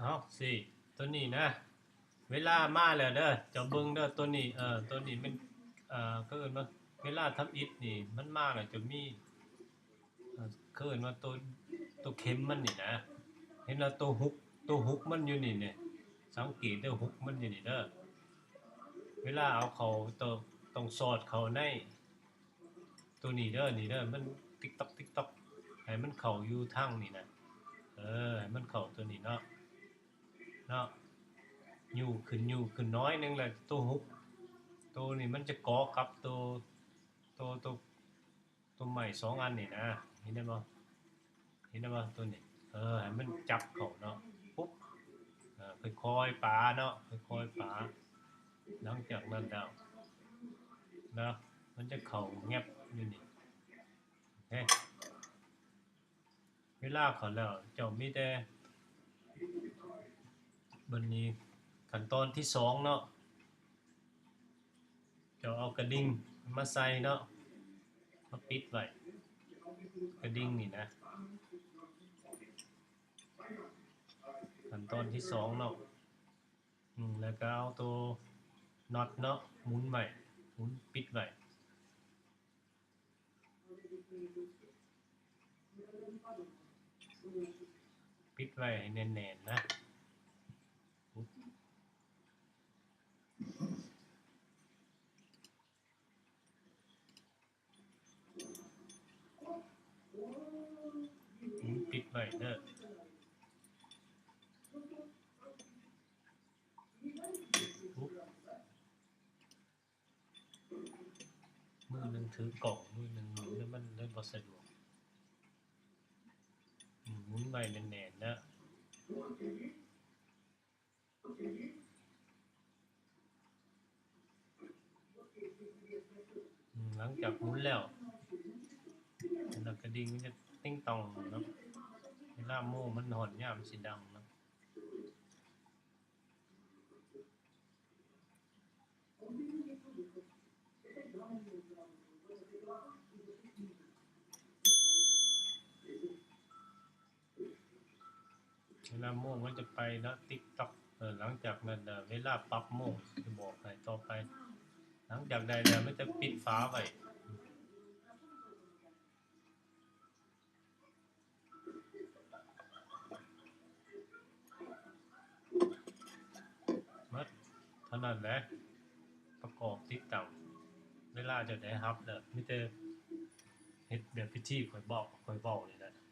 ເນາະ ຊີ້ ໂຕນີ້ນະ ເວລາມາແລ້ວເດີ ເຈົ້າເບິ່ງເດີ ໂຕນີ້ ເອີ ໂຕນີ້ແມ່ນ ເອີ ເຂົາເອີ້ນວ່າ ເວລາທຳອິດນີ້ ມັນມາແລ້ວຈະມີ ເອີ ເຂົາເອີ້ນວ່າໂຕ ໂຕເຂັມມັນນີ້ນະ ເຫັນແລ້ວໂຕຫຸກ ໂຕຫຸກມັນຢູ່ນີ້ນີ້ ສັງເກດເດີ ຫຸກມັນຢູ່ນີ້ເດີ ເວລາເອົາເຂົ້າ ໂຕ ຕ້ອງສອດເຂົ້າໃນ ໂຕນີ້ເດີ ນີ້ເດີ ມັນຕິກຕັອກ ຕິກຕັອກ ໃຫ້ມັນເຂົ້າຢູ່ທາງນີ້ນະ ເອີ ໃຫ້ມັນເຂົ້າໂຕນີ້ເນາະ ເນາະ ຍູ້ຂຶ້ນ ຍູ້ຂຶ້ນໜ້ອຍໜຶ່ງ ແລ້ວໂຕຫຸກ ໂຕນີ້ມັນຈະເກາະກັບໂຕ ໂຕ ໂຕ ໂຕໄມ້ສອງອັນນີ້ນະ ເຫັນໄດ້ບໍ່? ເຫັນແລ້ວບໍ່ໂຕນີ້ ເອີ ໃຫ້ມັນຈັບເຂົ້າເນາະ ປຸບ ເອີ ຄ່ອຍໆປາເນາະ ຄ່ອຍໆປາ ຫຼັງຈາກນັ້ນແລ້ວນະ ມັນຈະເຂົ້າແງບຢູ່ນີ້ ເຫັນ ເວລາເຂົ້າແລ້ວ ເຈົ້າມີແຕ່ ບັດນີ້ຂັ້ນຕອນທີສອງເນາະ ເຈົ້າເອົາກະດິ່ງມາໃສ່ເນາະ ມາປິດໄວ້ ກະດິ່ງນີ້ນະ ຂັ້ນຕອນທີສອງເນາະ ອືມ ແລ້ວກໍເອົາໂຕນັອດເນາະ ໝູນໄວ້ ໝູນປິດໄວ້ ປິດໄວ້ໃຫ້ແໜ້ນໆນະ ປິດໄວ້ເດີ ມືໜຶ່ງຖືກ້ອງ ມືໜຶ່ງໝູນ ມັນເລີຍບໍ່ສະດວກ ໝູນໄວ້ແໜ້ນໆເດີ. ອືມ ຫຼັງຈາກໝູນແລ້ວ ແລ້ວກະດິ່ງມັນຈະຕິງຕ່ອງເນາະ ເວລາໂມງມັນຮ້ອນຍາມມັນຊິດັງເນາະ. ເວລາໂມງມັນຈະໄປເນາະ ຕິກຕັອກ ເອີ ຫຼັງຈາກນັ້ນເດີ ເວລາປັບໂມງຈະບອກໃຫ້ຕໍ່ໄປ ຫຼັງຈາກໄດ້ແລ້ວມັນຈະປິດຝາໄວ້ ໝົດເທົ່ານັ້ນແຫຼະ ປະກອບຕິດຕັ້ງ ເວລາຈະໄດ້ຮັບແລ້ວ ມີແຕ່ເຮັດແບບພິທີຂ້ອຍບອກ ຂ້ອຍເວົ້ານີ້ແຫຼະ.